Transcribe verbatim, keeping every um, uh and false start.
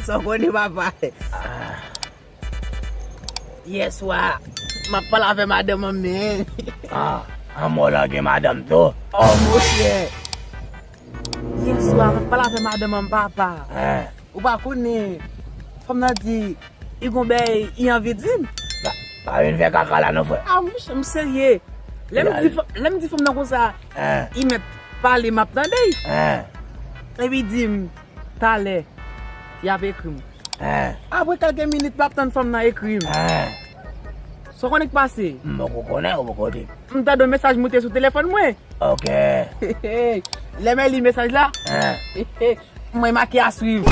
Sa w konnen, papa. Yè swa, m ap pale avè madanm an, men. Ah, an mò la gen madanm tou. Oh, monchè. Yè swa, m ap pale avè madanm an, papa. Hein. Ou pa konnen, fanm nan di, i gon bèy, i anvi di m. Pa, pa vin fè kaka la non, frè. Ah, monchè, m serye. Lè m di, lè m di fanm nan konsa, hein, i mèt pale, m ap tande. Hein. Epi di m, talè, y ap ekri m. Hein. Apre kèlke minit, m ap tann fanm nan ekri m. Hein. Sa w konnen k pase? M poko konnen, ou poko di m. M tande yon mesaj moute sou telefòn mwen. Ok. Lè m li mesaj la, hein, mwen make a swiv.